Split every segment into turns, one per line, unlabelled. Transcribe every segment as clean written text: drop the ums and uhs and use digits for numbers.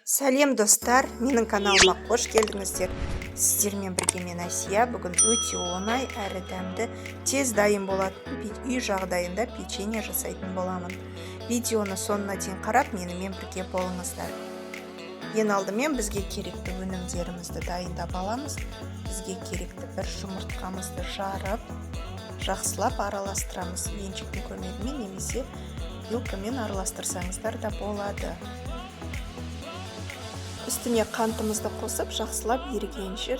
Сәлем, достар! Менің каналыма қош келдіңіздер. Сіздермен бірге мен, Әсия. Бүгін өте оңай әрі дәмді, тез дайын болатын үй жағдайында печенье жасайтын боламын. Видеоны соңына дейін қарап, менімен бірге болыңыздар. Ең алдымен бізге керекті өнімдерімізді дайындап аламыз. Бізге керекті бір жұмыртқамызды жарып, жақсылап араластырамыз. Венчиктің көмегімен немесе вилкамен араластырсаңыздар да болады. Үстіне қантымызды қосып, жақсылап ерігенше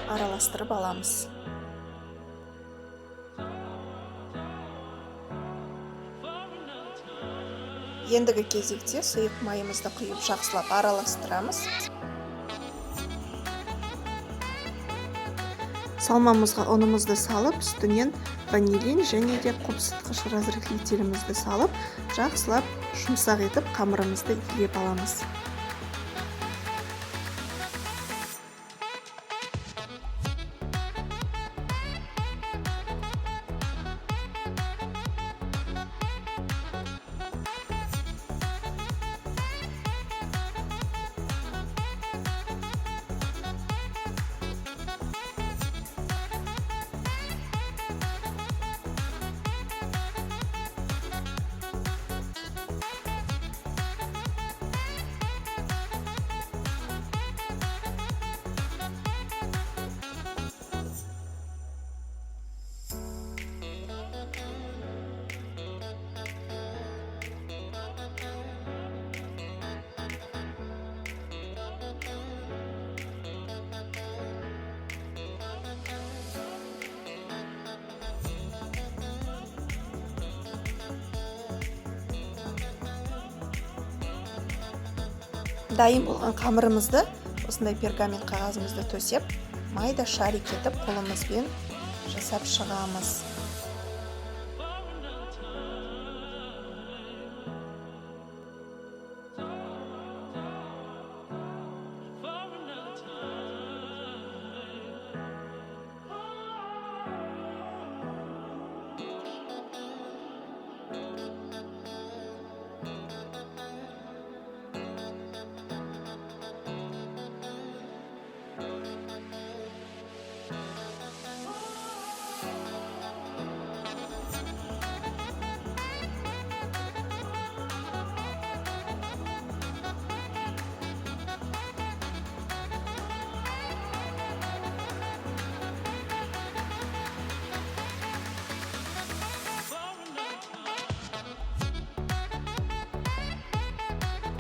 араластырып аламыз. Ендігі кезекте сұйық майымызды құйып, жақсылап араластырамыз. Салмамызға ұнымызды салып, үстінен ванилин және де қопсытқыш разрыхлителімізді салып, жақсылап жұмсақ етіп қамырымызды илеп аламыз. Дайын болған қамырымызды осындай пергамент қағазымызды төсеп, майда шарик етіп қолымызбен жасап шығамыз.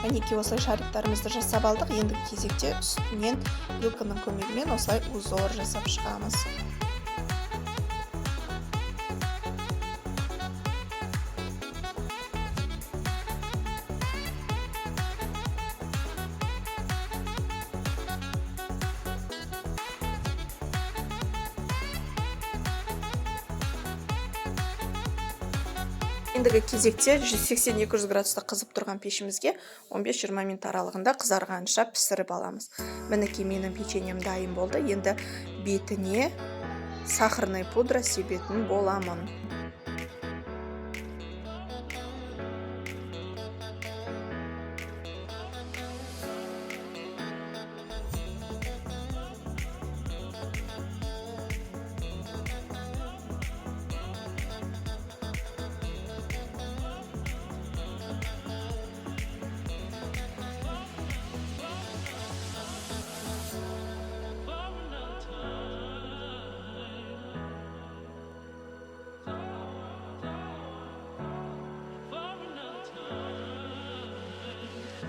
Мінекей, осылай шариктарымызды жасап алдық. Ендігі кезекте үстінен вилканың көмегімен осылай узор жасап шығамыз. Ендігі кезекте 180-200 градуста қызып тұрған пешімізге 15-20 минут аралығында қызарғанша пісіріп аламыз. Мінекей, менің печеньем дайын болды. Енді бетіне сахарный пудра себетін боламын.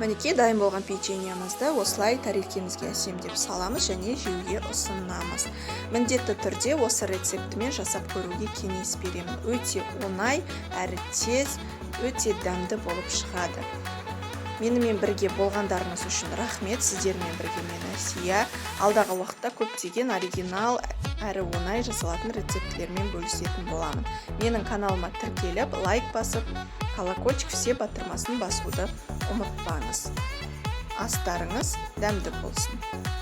Мінекей, дайын болған печеньемізді осылай тарелкемізге әсемдеп саламыз және жеуге ұсынамыз. Міндетті түрде осы рецептімен жасап көруге кеңес беремін. Өте оңай әрі тез, өте дәмді болып шығады. Менімен бірге болғандарыңыз үшін рахмет. Сіздермен бірге мен, Әсия. Алдағы уақытта көптеген оригинал әрі оңай жасалатын рецептілермен бөлісетін боламын. Менің каналыма тіркеліп, лайк басып, колокольчик все батырмасын басуды ұмытпаңыз. Астарыңыз дәмді болсын.